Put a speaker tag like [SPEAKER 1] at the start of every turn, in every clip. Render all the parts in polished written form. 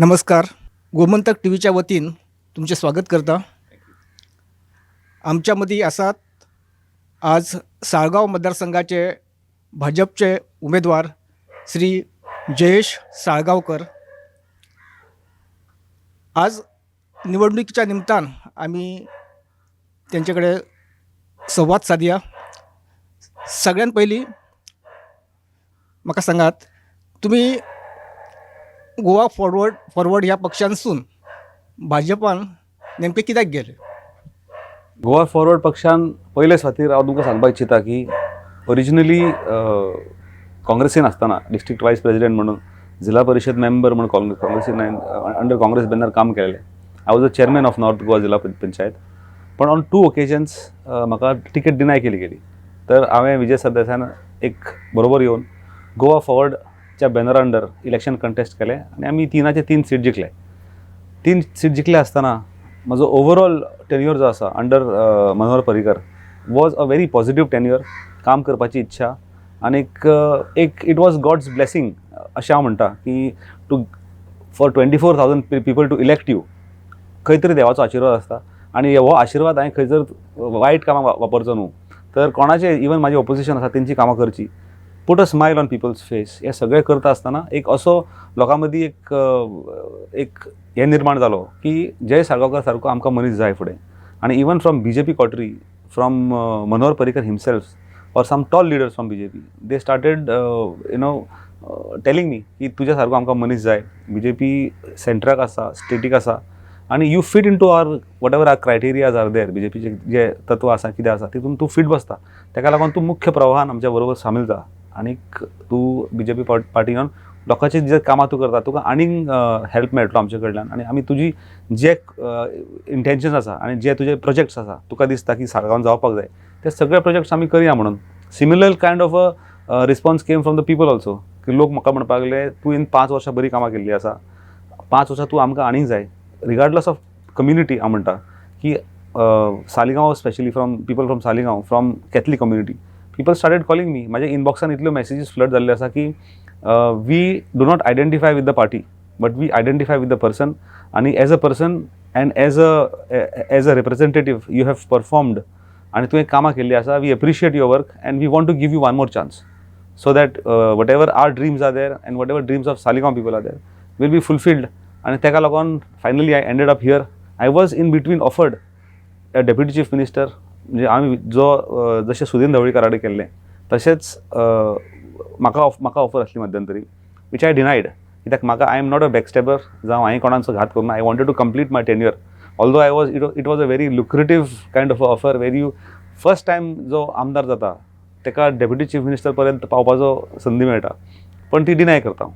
[SPEAKER 1] नमस्कार, गोमंतक टी व्हीच्या वतीन तुमचें स्वागत करता. आमच्या मदीं आसात आज साळगांव मतदारसंघाचे भाजपचे उमेदवार श्री जयेश साळगांवकर. आज निवडणुकीच्या निमतान आमी तेंचे कडेन संवाद सादया. सगळ्यान पयलीं म्हाका सांगात, तुमी गोवा फॉरवर्ड फॉरवर्ड ह्या पक्षांसून भाजपान नेमकें कित्याक गेले?
[SPEAKER 2] गोवा फॉरवर्ड पक्षान पयले सुवातीर हांव तुमकां सांगपाक इच्छिता की ओरिजिनली काँग्रेसीन आसतना डिस्ट्रिक्ट वायस प्रेसिडेंट म्हणून, जिल्हा परिषद मेंबर म्हणून काँग्रेसीन अंडर काँग्रेस बॅनर काम केलेलें. I was a chairman of North Goa जिल्हा पंचायत. पण ऑन टू ओकेजन्स म्हाका टिकेट डिनाय केली गेली, तर हांवें विजय सरदेसायान एक बरोबर येवन गोवा फॉरवर्डच्या बॅनर अंडर इलेक्शन कंटेस्ट केलें आनी आमी तिनाचे तीन सीट जिखले. तीन सीट जिखले आसतना म्हजो ओवरऑल टेन्युअर जो आसा under Manohar Parrikar was a very positive tenure. काम करपाची इच्छा आनीक एक it was God's blessing अशें हांव म्हणटा की to for 24,000 people to elect you, खंय तरी देवाचो आशिर्वाद आसता आनी हो आशिर्वाद हांवें खंयसर वायट कामां वापरचो न्हू, तर कोणाचे इवन म्हाजें ओपोजिशन आसा तेंची कामां करची, put a smile on people's face. हें सगळें करता आसतना एक असो लोकां मदीं एक एक हें निर्माण जालो की जय साळगांवकर सारको आमकां मनीस जाय फुडें. आनी even from BJP coterie, from Manohar Parrikar himself or some tall leaders from BJP, they started telling me की तुज्या सारको आमकां मनीस जाय, बीजेपी सेंट्राक आसा, स्टेटीक आसा आनी you fit into our whatever our criterias are there. बीजेपीचे जे तत्व आसा, कितें आसा, तितून तूं फीट बसता. तेका लागून तूं मुख्य प्रवाहान आमच्या बरोबर सामील जा आनीक तूं बीजेपी पार्टीन येवन लोकांची जे कामां तूं करता, तुका आनीक हेल्प मेळटलो आमचे कडल्यान आनी आमी तुजी जे इंटेन्शन्स आसा आनी जे तुजे प्रोजेक्ट्स आसा, तुका दिसता की साळगांवान जावपाक जाय, ते सगळे प्रोजेक्ट्स आमी करया म्हणून. Similar kind of a response came from the people also की लोक म्हाका म्हणपाक लागले, तुवें 5 वर्सां बरीं कामां केल्लीं आसा, 5 वर्सां तूं आमकां आनीक जाय. रिगार्डलस ऑफ कम्युनिटी हांव म्हणटा की Saligao, specially from people from Saligao, from Catholic community, people started calling me. म्हाज्या इनबॉक्सान इतल्यो मॅसेजीस फ्लड जाल्ल्यो आसा की we do not identify with the party, but we identify with the person आनी as a person and as a representative you have performed आनी तुवें कामां केल्लीं आसा. We appreciate your work and we want to give you one more chance so that whatever our dreams are there and whatever dreams of Saligao people are there will be fulfilled. आनी तेका लागून finally I ended up here. I was in between offered a deputy chief minister, म्हणजे आमी जो जशें सुदीन ढवळीकारा कडेन केल्लें तशेंच म्हाका ऑफर आसली मध्यंतरी, which I denied, कित्याक म्हाका I am not a backstabber जावं हांवें कोणाचो घात करूंक ना. I wanted to complete my tenure, although I was it was a very lucrative kind of offer where you first time जो आमदार जाता ताका डेप्युटी चीफ मिनिस्टर पर्यंत पावपाचो संदी मेळटा, पण ती डिनाय करता हांव.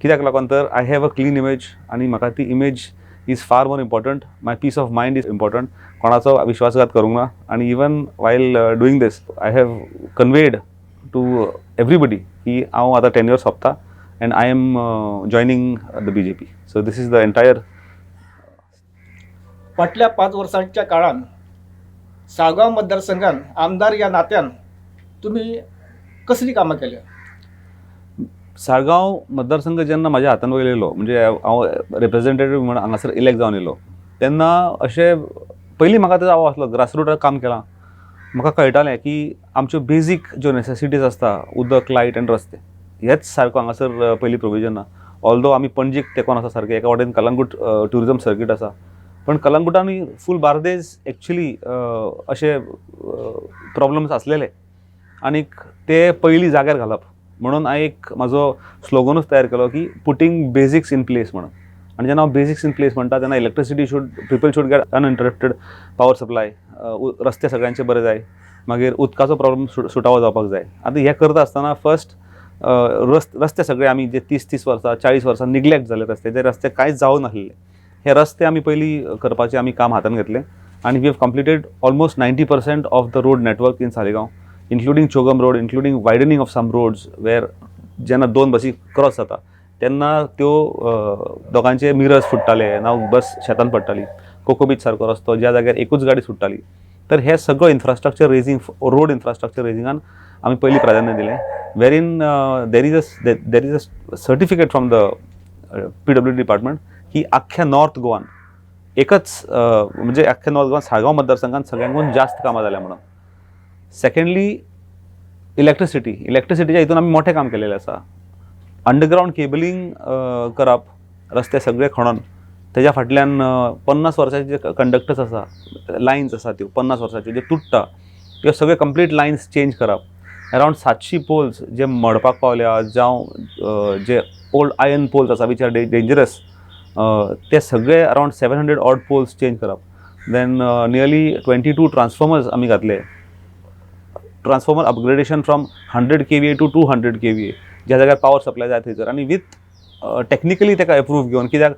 [SPEAKER 2] कित्याक लागून तर I have a clean image आनी म्हाका ती image is far more important, my peace of mind is important. कोणाचो विश्वासघात करूंक ना आनी even while doing this I have conveyed to everybody की हांव आतां टेन्युअर सोंपता and I am joining the BJP. So this is the entire
[SPEAKER 1] फाटल्या 5 वर्सांच्या काळान साळगांव मतदारसंघान आमदार ह्या नात्यान तुमी कसलीं कामां केल्या?
[SPEAKER 2] साळगांव मतदारसंघ जेन्ना म्हाज्या हातान वयर येयलो, म्हणजे हांव रिप्रेझेंटेटीव म्हणून हांगासर इलेक्ट जावन येयलो, तेन्ना अशें पयलीं म्हाका तेजो आवाज आसलो, ग्रासरुटार काम केलां, म्हाका कळटालें की आमच्यो बेजीक ज्यो नेसेसिटीज आसता, उदक, लायट आनी रस्ते, हेच सारको हांगासर पयलीं प्रोविजन ना. ऑल्दो आमी पणजेक तेंकोन आसा सारकें, एका वाटेन कलंगूट ट्युरिजम सर्कीट आसा, पण कलंगुटानूय फूल बार्देज एक्चुली अशे प्रॉब्लम्स आसलेले आनीक ते पयलीं जाग्यार घालप म्हणून हांवें एक म्हाजो स्लोगनूच तयार केलो की पुटींग बेजिक्स इन प्लेस म्हणून. आनी जेन्ना हांव बेजिक्स इन प्लेस म्हणटा तेन्ना electricity should people should get uninterrupted power supply, रस्ते सगळ्यांचे बरे जाय, मागीर उदकाचो प्रॉब्लम सुटावो जावपाक जाय. आतां हें करता आसतना फर्स्ट रस्ते सगळे आमी जे 30 30 वर्सां, 40 वर्सां निग्लेक्ट जाले रस्ते, ते रस्ते कांयच जावं नासले, हे रस्ते आमी पयलीं करपाचें आमी काम हातान घेतलें आनी we have completed almost 90% of the road network in Saligao, including Chogm road, including widening of some roads where जेन्ना दोन बसी क्रॉस जाता तेन्ना त्यो दोगांचे मिरर्स फुट्टाले ना बस शेतान पडटाली. कोको बीच सारको रस्तो ज्या जाग्यार एकूच गाडी सुट्टाली. तर हे सगळं इन्फ्रास्ट्रक्चर रेजींग, रोड इन्फ्रास्ट्रक्चर रेजिंगान आमी पयलीं प्राधान्य दिलें, wherein there is a certificate from the PWD department की आख्ख्या नॉर्थ गोवान एकच, म्हणजे आख्ख्या नॉर्थ गोवान साळगांव मतदारसंघात सगळ्यांकून जास्त कामां जाल्या म्हणून. Secondly, electricity. इलेक्ट्रिसिटीच्या हितून आमी मोठें काम केलेलें आसा. अंडरग्रावंड केबलिंग करप, रस्ते सगळे खणोन तेज्या फाटल्यान 50 वर्साचे जे कंडक्टर्स आसा, लायन्स आसा, त्यो 50 वर्साच्यो ज्यो तुट्टा, त्यो सगळे कंप्लीट लायन्स चेंज करप. अरावंड 700 पोल्स जे मोडपाक पावल्या जावं जे ओल्ड आयर्न पोल्स आसा which are dangerous, ते सगळे around 700 odd poles change करप. Then nearly 22 transformers आमी घातले. Transformer upgradation from 100 kVA to 200 kVA, ज्या जाग्यार पावर सप्लाय जाय थंयसर, आनी विथ टॅक्निकली ताका एप्रूव घेवन. कित्याक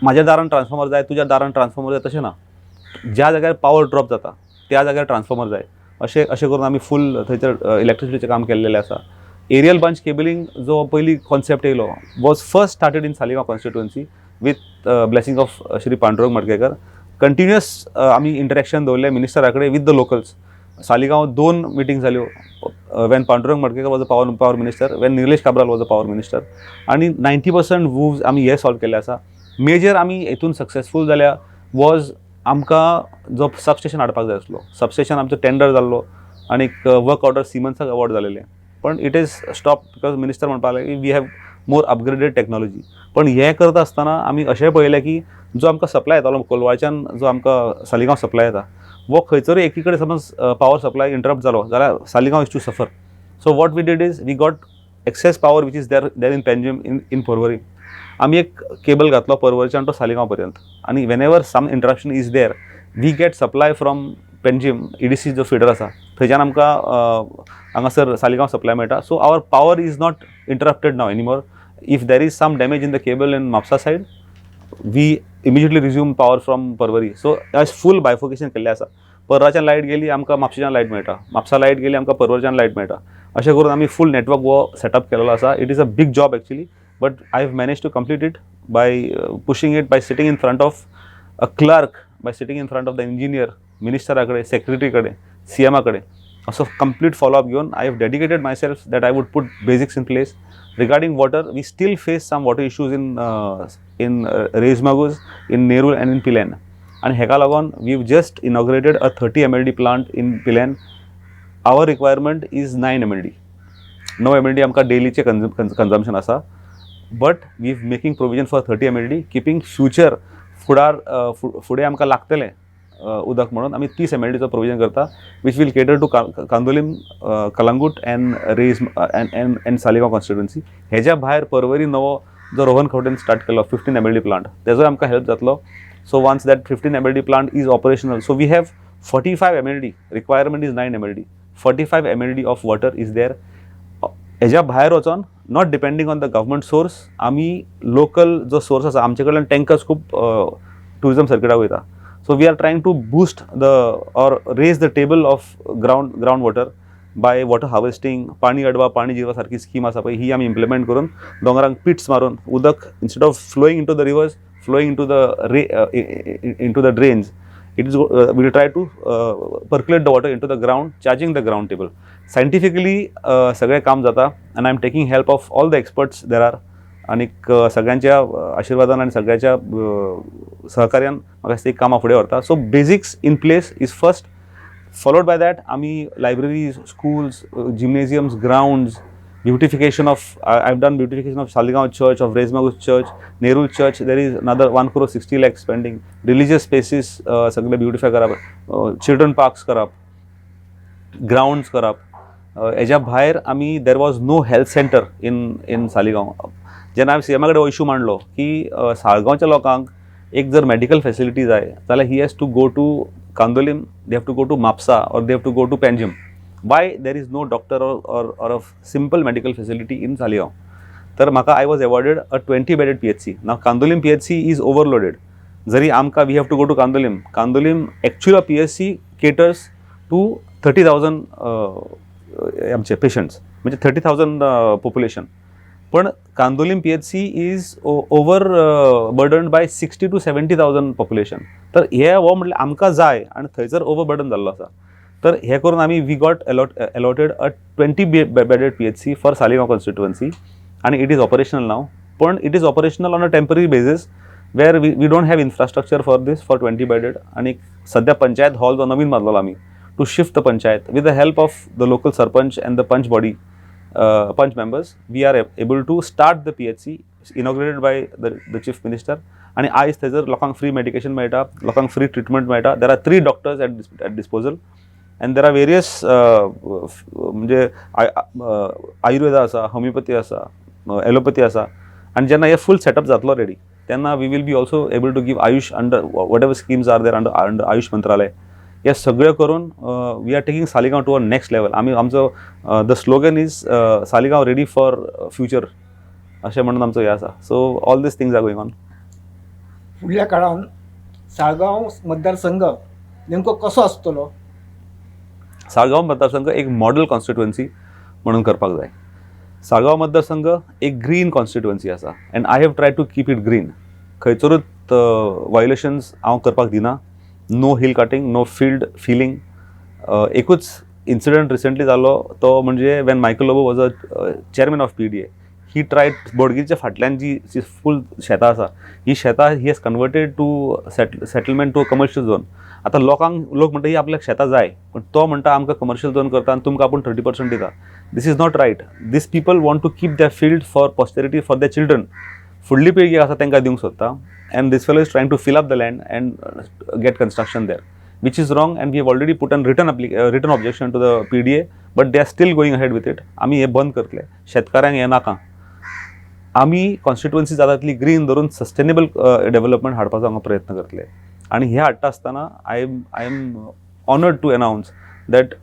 [SPEAKER 2] म्हाज्या दारान ट्रान्सफॉर्मर जाय, तुज्या दारान ट्रान्सफॉर्मर जाय तशें ना. ज्या जाग्यार पावर ड्रॉप जाता त्या जाग्यार ट्रान्सफॉर्मर जाय. अशें अशें करून आमी फूल थंयसर इलेक्ट्रिसिटीचें काम केल्लेलें आसा. एरियल बंच केबलिंग जो पयलीं कॉन्सेप्ट येयलो was first started in Saligao constituency with blessing of Shri Pandurang Madkekar. Continuous आमी इंटरेक्शन दवरलें मिनिस्टरा कडेन विथ the locals. Saligao दोन मिटींग जाल्यो, when Pandurang Madkekar was a power minister, when Nilesh Cabral was a power minister, आनी 90% वूव्स आमी हे solve केल्ले आसा. मेजर आमी हेतून सक्सेसफूल जाल्या वॉज आमकां जो सबस्टेशन हाडपाक जाय आसलो, सबस्टेशन आमचो टेंडर जाल्लो आनीक वर्क ऑर्डर सिमन्साक अवॉर्ड जालेलें, पण it is stop because minister म्हणपाक लागले की we have more upgraded technology. पण हें करता आसतना आमी अशें पळयलें की जो आमकां सप्लाय येतालो कोलवाळच्यान, जो आमकां सालिगांव सप्लाय येता, वो खंयसरूय एकी कडेन समज पावर सप्लाय इंटरप्ट जालो जाल्यार Saligao is to suffer. So what we did is we got excess power which is there in Panjim, in Porvorim. आमी एक केबल घातलो पर्वरच्यान तो सालिगांव पर्यंत आनी whenever some interruption is there, we get supply from Panjim. EDC जो feeder आसा थंयच्यान आमकां हांगासर सालिगांव सप्लाय मेळटा. So our power is not interrupted now anymore. If there is some damage in the cable in Mapusa side, we immediately resume power from Porvorim. So अशें फूल bifurcation केल्लें आसा. पर्राच्यान light गेली, आमकां म्हापशेच्यान लायट मेळटा. म्हापसा लायट गेली, आमकां पर्वरच्यान लायट मेळटा. अशें करून आमी फूल नेटवर्क हो सेटअप केलेलो आसा. It is a big job actually, but I have manage to complete it by pushing it, by sitting in front of a clerk, by sitting in front of the engineer, मिनिस्टरा कडेन, secretary कडेन, सीएमा कडेन असो complete follow up घेवन I have dedicated myself that I would put basics in place. Regarding water, we still face some water issues in Reis Magos, in Nerul and in Pilerne. आनी हेका लागून we just inaugurated a 30 MLD plant in Pilerne. Our requirement is 9 MLD. 9 MLD आमकां डेलीचें consumption आसा, but we making provision for 30 MLD, keeping future फुडार फुडें आमकां लागतलें उदक म्हणून आमी 30 एमएलडीचो प्रोविजन करता, which will cater to Candolim, Calangute and Reis and Saligao constituency. हेज्या भायर परवरी नवो जो रोहन खंवटेन स्टार्ट केलो 15 एमएलडी प्लांट, तेजोय आमकां हेल्प जातलो. So once that 15 MLD plant is operational, so we have 45 MLD, requirement is 9 MLD, 45 MLD of water is there. हेज्या भायर वचोन, not depending on the government source, आमी लोकल जो सोर्स आसा, आमचे कडल्यान टँकर्स खूब ट्युरिजम सर्किटाक वयता. So we are trying to boost the or raise the table of ground water by water harvesting. पाणी अडवा पाणी जिरवा सारकी स्कीम आसा पळय, ही आमी इम्प्लिमेंट करून दोंगरांक पिट्स मारून उदक instead of flowing into the rivers, flowing into the drains, it is will try to percolate the water into the ground, charging the ground table. Scientifically सगळें काम जाता आनी I am taking help of all the experts there are. आनीक सगळ्यांच्या आशिर्वादान आनी सगळ्यांच्या सहकार्यान म्हाका दिसता कामां फुडें व्हरता. So basics in place is first, followed by that आमी libraries, schools, gymnasiums, grounds beautification of, I have done beautification of Saligao church, of Reis Magos church, Nerul church. There is another 1 crore 60 lakh spending. Religious spaces सगळे beautify करप, children parks करप, ग्रावंड्स करप. हेज्या भायर आमी there was no health center in Saligao. जेन्ना हांवें सीएमा कडेन हो इशू मांडलो की साळगांवच्या लोकांक एक जर मेडिकल फेसिलिटी जाय जाल्यार he has to go to Candolim, they have to go to Mapusa or they have to go to Panjim. Why there is no doctor or a simple medical facility in Saligao? तर म्हाका I was awarded a 20 bedded PHC. Now Candolim PHC is overloaded. जरी आमकां we have to go to Candolim, Candolim actual PHC caters to 30,000 आमचे patients, म्हणजे 30,000 population, पण Candolim PHC is over burden by 60 to 70,000 population. तर हे हो म्हटल्यार आमकां जाय आनी थंयसर ओवर बर्डन जाल्लो आसा. तर हें करून आमी we got allotted a 20 bedded PHC for Saligao constituency आनी it is operational now. पण it is operational on a temporary basis where we don't have infrastructure for this, for 20 bedded. आणि सध्या पंचायत हॉल जो नवीन बांदलेलो आमी to shift the panchayat with the help of the local sarpanch and the panch body, panch members, we are able to start the PHC, inaugurated by the chief minister. आनी आयज थंयसर लोकांक free medication मेळटा, लोकांक free treatment मेळटा. There are three doctors at disposal and there are various, म्हणजे आयुर्वेदा आसा, homoeopathy आसा, एलोपॅथी आसा. आनी जेन्ना हे फूल सेटअप जातलो रेडी, तेन्ना we will be also able to give AYUSH under whatever schemes are there under AYUSH मंत्रालय. हे सगळें करून we are taking Saligao to a next level. आमी आमचो the slogan is "Saligao ready for future" अशें म्हणून आमचो हें आसा. So all these things are going on.
[SPEAKER 1] फुडल्या काळान साळगांव मतदारसंघ नेमको कसो आसतलो?
[SPEAKER 2] साळगांव मतदारसंघ एक मॉडेल कॉन्स्टिट्युएन्सी म्हणून करपाक जाय. साळगांव मतदारसंघ एक ग्रीन कॉन्स्टिट्युएन्सी आसा and I have try to keep it green. खंयसरूच वायोलेशन्स हांव करपाक दिना. No hill cutting, no field filling. एकूच इन्सिडंट रिसंटली जालो, तो म्हणजे when Michael Lobo was a chairman of PDA, he tried बोडगिरीच्या फाटल्यान जी फूल शेतां आसा, ही शेतां he has converted to settlement, to a commercial zone. आतां लोकांक, लोक म्हणटा ही आपल्याक शेतां जाय, पण तो म्हणटा आमकां कमर्शियल झोन करता आनी तुमकां आपूण 30% दिता. This is not right. These people want to keep their field for posterity, for their children. फुडली पिळगी आसा तांकां दिवंक सोदता and this fellow is trying to fill up the land and get construction there, which is wrong, and we have already put an written objection to the PDA, but they are still going ahead with it. आमी हे बंद करतले. शेतकाऱ्यांक हें नाका. आमी constituency जाता तितली ग्रीन धरून सस्टेनेबल डेव्हलपमेंट हाडपाचो हांगा प्रयत्न करतले. आनी हे हाडटा आसतना I am honoured to announce that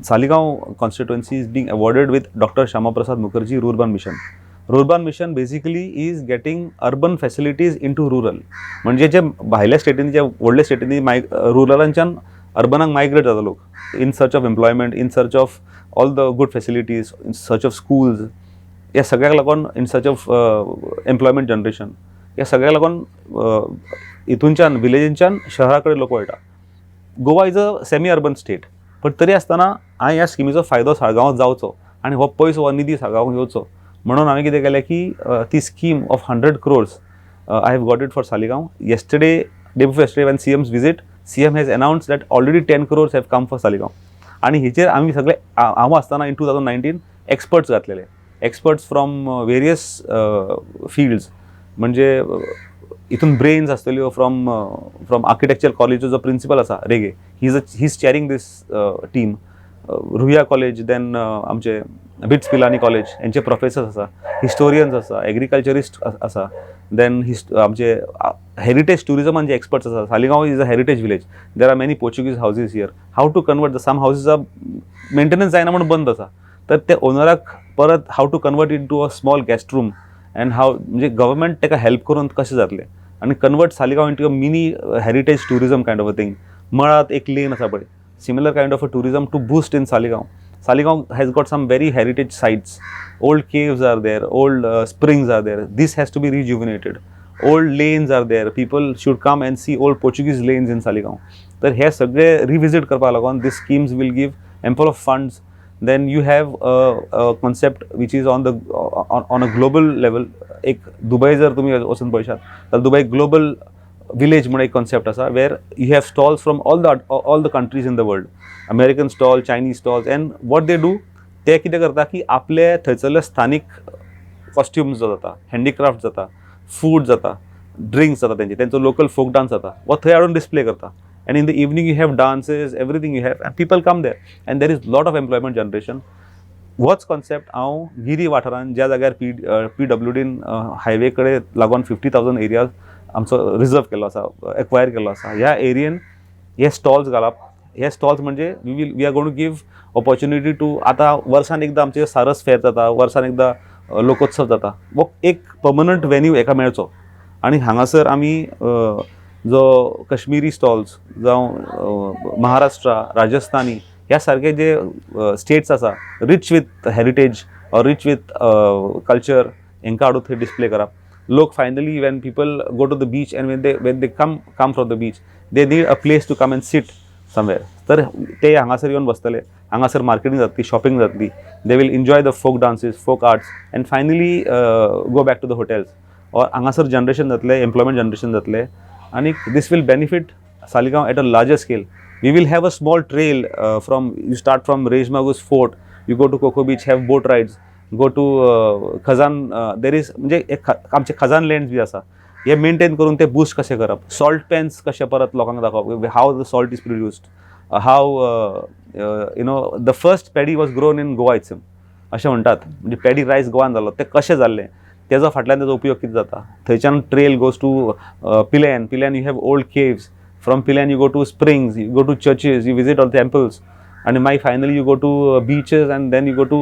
[SPEAKER 2] Saligao constituency is being awarded with Doctor Shyama Prasad Mukherjee Rurban Mission. Rurban Mission basically is getting urban facilities into rural. म्हणजे जे भायल्या स्टेटींनी, जे व्हडल्या स्टेटींनी माय रुरलांच्यान अर्बनाक मायग्रेट जाता लोक in search of employment, in search of all the good facilities, in search of schools, ह्या सगळ्याक लागून, in search of employment generation, ह्या सगळ्याक लागून हितूनच्यान विलेजींच्यान शहरा कडेन लोक वळटा. Goa is a semi urban state, पण तरी आसतना हांवें ह्या स्किमीचो फायदो साळगांवांत जावचो आनी हो पयसो, हो निधी साळगांवांक येवचो म्हणून हांवें कितें केलें की ती scheme of 100 crores, I have got it for Saligao. Yesterday, day before yesterday, when CM's visit, CM has announce that already 10 crores have come for Saligao. आनी हेचेर आमी सगळे, हांव आसतना इन 2019 एक्सपर्ट्स घातलेले, एक्सपर्ट्स फ्रॉम वेरियस फिल्ड्स. म्हणजे हितून brains आसतल्यो फ्रॉम आर्किटेक्चर कॉलेजीचो जो प्रिंसिपल आसा रेगे, he is chairing this team. Ruia college, then आमचे बिट्स पिलानी कॉलेज हेंचे प्रोफेसर्स आसा, हिस्टोरियन्स आसा, एग्रीकल्चरिस्ट आसा, then आमचे हेरिटेज ट्युरिजमान जे एक्सपर्ट्स आसा. Saligao is a heritage village. There are many Portuguese houses here. How to convert the some houses are maintenance जायना म्हणून बंद आसा, तर ते ओनराक परत how to convert into a small guest room and how, म्हणजे government ताका हेल्प करून कशें जातलें आनी convert Saligao into a mini heritage tourism kind of a thing. मळात एक लेन आसा पळय, similar kind of a tourism to boost in Saligao. Saligao has got some very heritage sites. Old caves are there, old springs are there. This has to be rejuvenated. Old lanes are there. People should come and see old Portuguese lanes in Saligao. तर हे सगळे रिविजीट करपाक लागून these schemes will give ample of funds. Then you have a concept which is on a global level. एक Dubai जर तुमी वचून पळयशात जाल्यार दुबय ग्लोबल विलेज म्हणून एक कॉन्सेप्ट आसा, where you have stalls from all the countries in the world, American stall, Chinese stalls, and what they do, ते कितें करता की आपले थंयसरले स्थानीक कॉस्ट्युम्स जाता, हँडीक्राफ्ट जाता, फूड जाता, ड्रिंक्स जाता, तेंचे तेंचो लोकल फोक डान्स जाता, हो थंय हाडून डिस्प्ले करता. And in the evening you have dances, everything you have, and people come there and there is lot of employment generation. होच कॉन्सेप्ट हांव गिरी वाठारान, ज्या जाग्यार पीडब्ल्यूडीन हायवे कडेन लागून 50,000 एरिया आमचो रिजर्व केल्लो आसा, एक्वायर केल्लो आसा, ह्या एरियेन हे स्टॉल्स घालप. हे स्टॉल्स म्हणजे we are going to give opportunity to, आतां वर्सान एकदां आमचे सारस फेर जाता, वर्सान एकदां लोकोत्सव जाता, हो एक पर्मनंट वेन्यू हेका मेळचो. आनी हांगासर आमी जो कश्मीरी स्टॉल्स जावं महाराष्ट्रा, राजस्थानी ह्या सारके जे स्टेट्स आसा, rich with heritage or rich with culture, हेंकां हाडून थंय डिस्प्ले करप. लोक finally, when people go to the beach and when they come from the beach, they need a place to come and sit. somewhere. तर ते हांगासर येवन बसतले, हांगासर मार्केटींग जातली, शॉपिंग जातली, they will enjoy the folk dances, folk arts and finally go back to the hotels. Or हांगासर generation जातलें, employment generation जातलें आनी this will benefit Saligao at a larger scale. We will have a small trail from, you start from Reis Magos Fort, you go to Coco Beach, have boat rides, go to Khazan, there is म्हणजे एक आमचे Khajan lands बी आसा, हे maintain करून ते boost कशें करप, salt pens कशें परत लोकांक दाखोवप, how the salt is produced, how the first paddy was grown in Goa it's अशें म्हणटात. म्हणजे पॅडी रायस गोवान जालो, तें कशें जाल्लें, तेजो फाटल्यान तेजो उपयोग कितें जाता. थंयच्यान trail goes to Pilerne, Pilerne you have old caves, from Pilerne you go to springs, you go to churches, you visit all temples आनी मागीर finally you go to beaches and then you go to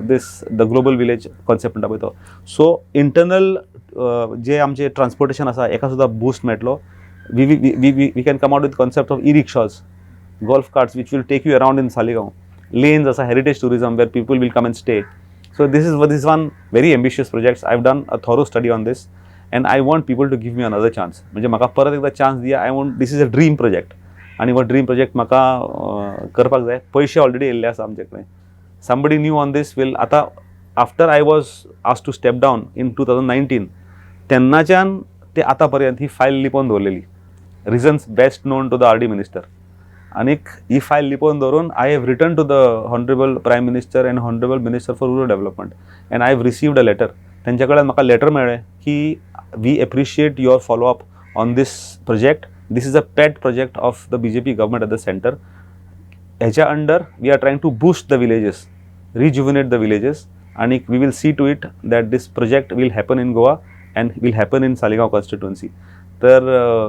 [SPEAKER 2] this the global village concept म्हणटा पळय तो. So internal जे आमचे transportation आसा हेका सुद्दां boost मेळटलो. We can come out with concept of e rickshaws, golf carts which will take you around in Saligao. Lanes as a heritage tourism where people will come and stay. So this is one very ambitious project. I've done a thorough study on this and I want people to give me another chance. म्हणजे म्हाका परत एकदा chance दिया. I want, this is a dream project आनी हो dream project म्हाका करपाक जाय. पयशे ऑलरेडी येयल्ले आसा आमचे कडेन. Somebody new on this will आतां after I was asked to step down in 2019, तेन्नाच्यान ते आतां पर्यंत ही फायल लिपोवन दवरलेली, reasons best known to the RD minister. आनीक ही फायल लिपोवन दवरून I have written to the honourable Prime Minister and honourable Minister for Rural Development and I have received a letter. तेंच्या कडल्यान म्हाका लेटर मेळ्ळें की we appreciate your follow up on this project, this is a pet project of the BJP government at the centre. हेच्या under we are trying to boost the villages, rejuvenate the villages आणि we will see to it that this project will happen in Goa and will happen in Saligao constituency. तर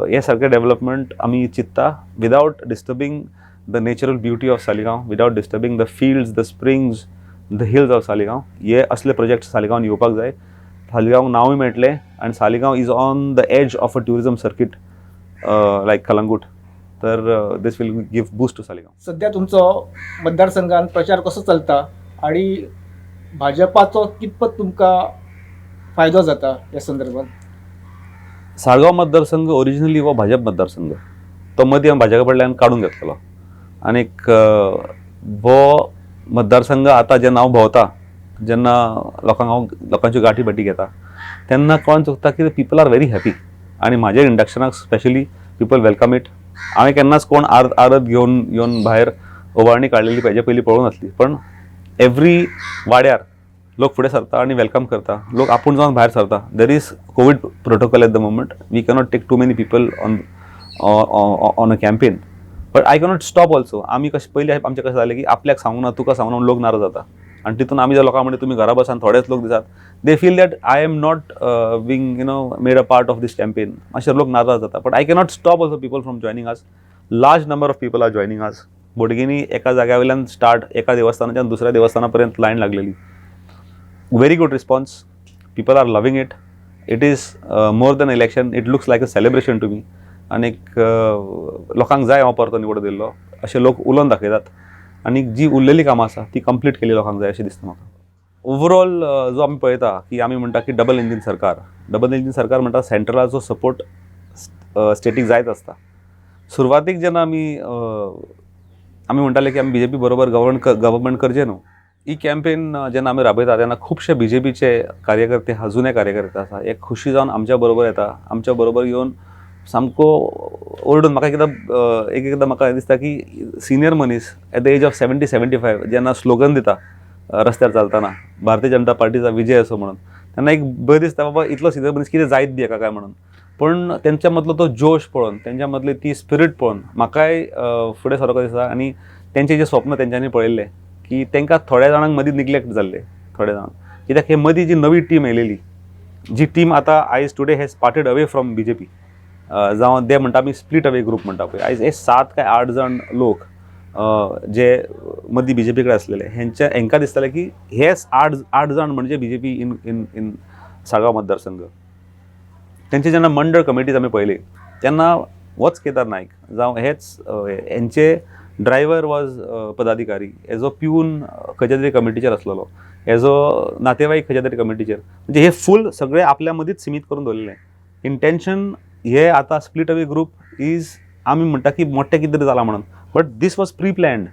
[SPEAKER 2] हे सारकें development आमी चिंत्ता without disturbing the natural beauty of Saligao, without disturbing the fields, the springs, the hills of Saligao. हे असले project सालिगांवान येवपाक जाय. सालिगांवाक नांवूय मेळटलें आनी Saligao is on the edge of a tourism circuit like Calangute. तर this will give boost to Saligao.
[SPEAKER 1] सध्या तुमचो मतदारसंघात प्रचार कसो चलता आणि भाजपाचो कितपत तुमकां फायदो जाता ह्या संदर्भात?
[SPEAKER 2] साळगांव मतदारसंघ ओरिजिनली हो भाजप मतदारसंघ. तो मदीं आमी भाजपा कडल्यान काडून घेतलेलो आनीक हो मतदारसंघ आतां जेन्ना हांव भोंवता, जेन्ना लोकांक हांव लोकांच्यो गांठी भेटी घेता, तेन्ना कळोन चुकता की people are very happy. आनी म्हाज्या इंडक्शनाक स्पेशली पिपल welcome it. हांवें केन्नाच कोण आरत घेवन येवन भायर ओवाळणी काडलेली हेजे पयलीं पळोवंक नासली, पण एवरी वाड्यार लोक फुडें सरता आनी welcome करता. लोक आपूण जावन भायर सरता. There is Covid protocol at the moment. We cannot take to many people on a campaign, but I cannot stop also. आमी कशें पयलीं आमचें कशें जालें की आपल्याक सांगूंक ना, तुका सांगूंक ना म्हणून लोक नाराज जाता आनी तितून आमी जर लोकांक म्हणलें तुमी घरा बसा आनी थोडेच लोक दिसात, they feel that I am not being made a part of this campaign. मातशे लोक नाराज जाता, but I cannot stop also people from joining us. Large number of people are joining us. बोडगिनी एका जाग्या वयल्यान स्टार्ट, एका देवस्थानाच्यान दुसऱ्या देवस्थाना पर्यंत लायन लागलेली. Very good response, people are loving it. It is more than election, it looks like a celebration to me. आनीक लोकांक जाय हांव परतो निवडून दिल्लो अशे लोक उलोवन दाखयतात आनी जी उरलेली कामां आसा ती कंप्लीट केली लोकांक जाय अशें दिसता म्हाका. ओवरऑल जो आमी पळयता की आमी म्हणटा की डबल इंजीन सरकार, डबल इंजीन सरकार म्हणटा, सेंट्रलाचो सपोर्ट स्टेटीक जायत आसता. सुरवातीक जेन्ना आमी म्हणटाले की आमी बीजेपी बरोबर गव्हर्मेंट करचें न्हू, ही कॅम्पेन जेन्ना आमी राबयता तेन्ना खुबशे बीजेपीचे कार्यकर्ते हा, जुने कार्यकर्ते आसा, हे खुशी जावन आमच्या बरोबर येता. आमच्या बरोबर येवन सामको ओरडून म्हाका एकदां एक एकदां म्हाका दिसता की सिनियर मनीस at the age of 70-75 जेन्ना स्लोगन दिता रस्त्यार चलतना, भारतीय जनता पार्टीचा विजय असो म्हणून, तेन्ना एक बरें दिसता, बाबा इतलो सिनियर मनीस कितें जायत बी हेका काय म्हणून. पूण तेंच्या मदलो तो जोश पळोवन, तेंच्या मदली ती स्पिरीट पळोवन म्हाकाय फुडें सरपाक दिसता. आनी तेंचें जें स्वप्न तेंच्यांनी पळयल्लें की तांकां थोड्या जाणांक मदीं निग्लेक्ट जाल्लें, थोड्या जाणांक, कित्याक हे मदीं जी नवी टीम येयलेली, जी टीम आतां आयज today has parted away from BJP, जावं ते म्हणटा आमी स्प्लीट अवे ग्रूप म्हणटा पळय, आयज हे सात काय आठ जाण लोक जे मदीं बीजेपी कडेन आसलेले, हेंच्या हेंकां दिसतालें की हे आठ जाण म्हणजे BJP in in in Saligao मतदारसंघ. तेंचे जेन्ना मंडळ कमिटीज आमी पळयली तेन्ना होच केदार नायक जावं हेच हेंचे ड्रायव्हर वॉज पदाधिकारी, हेजो प्यून खंयच्या तरी कमिटीचेर आसलेलो, हेजो नातेवाईक खंयच्या तरी कमिटीचेर, म्हणजे हे फूल सगळे आपल्या मदींच सिमीत करून दवरलेले. इंटेन्शन हे आतां स्प्लीट अवे ग्रूप is आमी म्हणटा की मोठें कितें तरी जालां म्हणून, But this was pre planned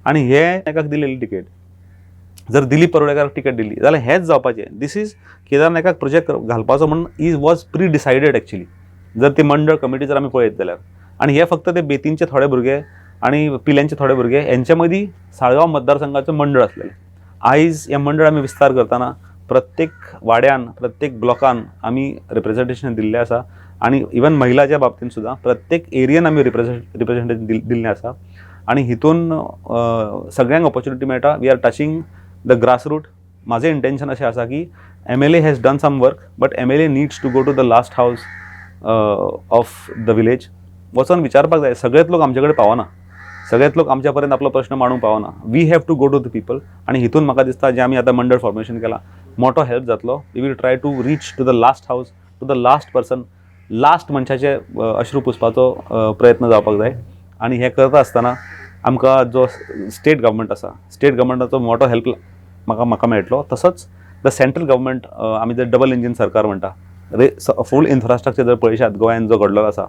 [SPEAKER 2] आनी हे नायकाक दिलेली तिकेट. जर दिलीप परुळेकाराक तिकेट दिली जाल्यार हेंच जावपाचें. This is Kedar नायकाक प्रोजेक्ट घालपाचो म्हणून is was pre decided actually, जर ती मंडळ कमिटी जर आमी पळयत जाल्यार. आनी हे फक्त ते बेतींचे थोडे भुरगे आनी पिल्यांचे थोडे भुरगे हेंचे मदीं साळगांव मतदारसंघाचें मंडळ आसलेलें. आयज हें मंडळ आमी विस्तार करतना प्रत्येक वाड्यान, प्रत्येक ब्लॉकान आमी रिप्रेजेंटेशन दिल्लें आसा आनी इवन महिलाच्या बाबतीन सुद्दां प्रत्येक एरियन आमी रिप्रेजेंटेशन दिल्लें आसा. आनी हितून सगळ्यांक ऑपॉर्च्युनिटी मेळटा. We are touching the grass root. म्हाजें इंटेन्शन अशें आसा की MLA has done some work, but MLA needs to go to the last house of the village. वचोन विचारपाक जाय. सगळेच लोक आमचे कडेन पावना, सगळेच लोक आमच्या पर्यंत आपलो प्रश्न मांडूंक पावना. We have to go to the people. आनी हितून म्हाका दिसता जें आमी आतां मंडळ फॉर्मेशन केलां, मोठो हेल्प जातलो. We will try to reach to the last house, to the last person. Last मनशाचे अश्रू पुसपाचो प्रयत्न जावपाक जाय. आनी हें करता आसतना आमकां जो स्टेट गव्हर्मेंट आसा, स्टेट गव्हर्मेंटाचो मोठो हेल्प म्हाका मेळटलो. तसोच the central government, आमी जर डबल इंजीन सरकार म्हणटा रे, फूल इन्फ्रास्ट्रक्चर जर पळयशात गोंयान जो घडलेलो आसा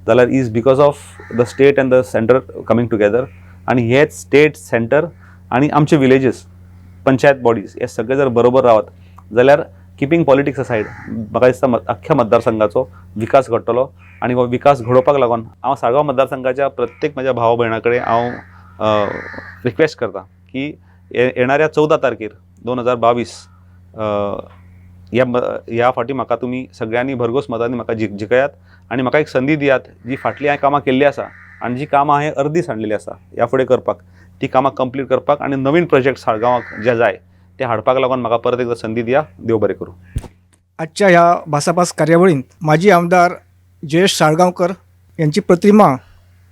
[SPEAKER 2] जाल्यार is because of the state and the centre coming together. आनी हेच स्टेट, सेंटर आनी आमचे विलेजीस, पंचायत बॉडीज हे सगळे जर बरोबर रावत जाल्यार, किपींग पॉलिटिक्स असायड, म्हाका दिसता अख्ख्या मतदारसंघाचो विकास घडटलो. आनी हो विकास घडोवपाक लागून हांव साळगांव मतदारसंघाच्या प्रत्येक म्हज्या भाव भयणा कडेन हांव रिक्वेस्ट करता की येणाऱ्या 14 तारखेर 2022 ह्या फावटी म्हाका तुमी सगळ्यांनी भरघोस मतांनी म्हाका जिखयात आनी म्हाका एक संदी दियात. जी फाटली हांवें कामां केल्लीं आसा आनी जी कामां हांवें अर्दी सांडलेली आसा, ह्या फुडें करपाक, ती कामां कंप्लीट करपाक आनी नवीन प्रोजेक्ट साळगांवाक जे जाय ते हाडपाक लागून म्हाका परत एकदां संदी दिया. देव बरें करूं.
[SPEAKER 1] आजच्या ह्या भासाभास कार्यावळींत माजी आमदार जयेश साळगांवकर यांची प्रतिमा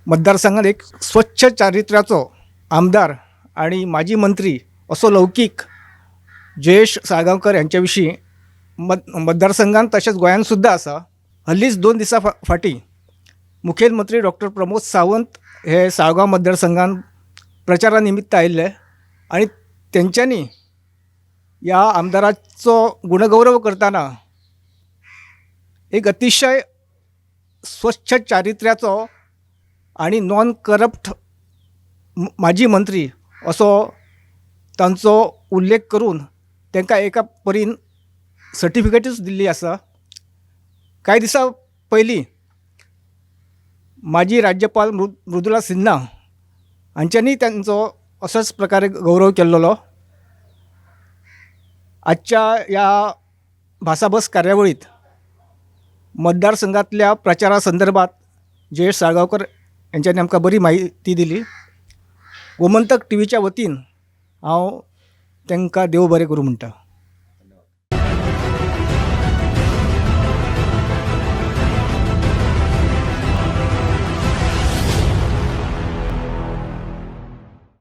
[SPEAKER 1] मतदारसंघात एक स्वच्छ चारित्र्याचो आमदार आणि माजी मंत्री असो लौकीक जयेश साळगांवकर यांच्याविशीं मतदारसंघात तशेंच गोंयांत सुद्दां आसा. हल्लीच 2 दिसां फाटीं मुखेलमंत्री डॉक्टर प्रमोद सावंत हे साळगांव मतदारसंघात प्रचारा निमित्त आयिल्ले आनी तेंच्यांनी ह्या आमदाराचो गुणगौरव करतना एक अतिशय स्वच्छ चारित्र्याचो आणि नॉन करप्ट माजी मंत्री असो तांचो उल्लेख करून तांकां एका परीन सर्टिफिकेटूच दिल्ली आसा. कांय दिसां पयलीं माजी राज्यपाल मृदुला सिन्हा हांच्यांनी तांचो असोच प्रकारे गौरव केल्लो. आजच्या ह्या भासाभास कार्यावळींत मतदारसंघातल्या प्रचारा संदर्भात जयेश साळगांवकर यांच्यानी आमकां बरी म्हायती दिली. गोमंतक टीव्हीच्या वतीन हांव तांकां देव बरें करूं म्हणटा.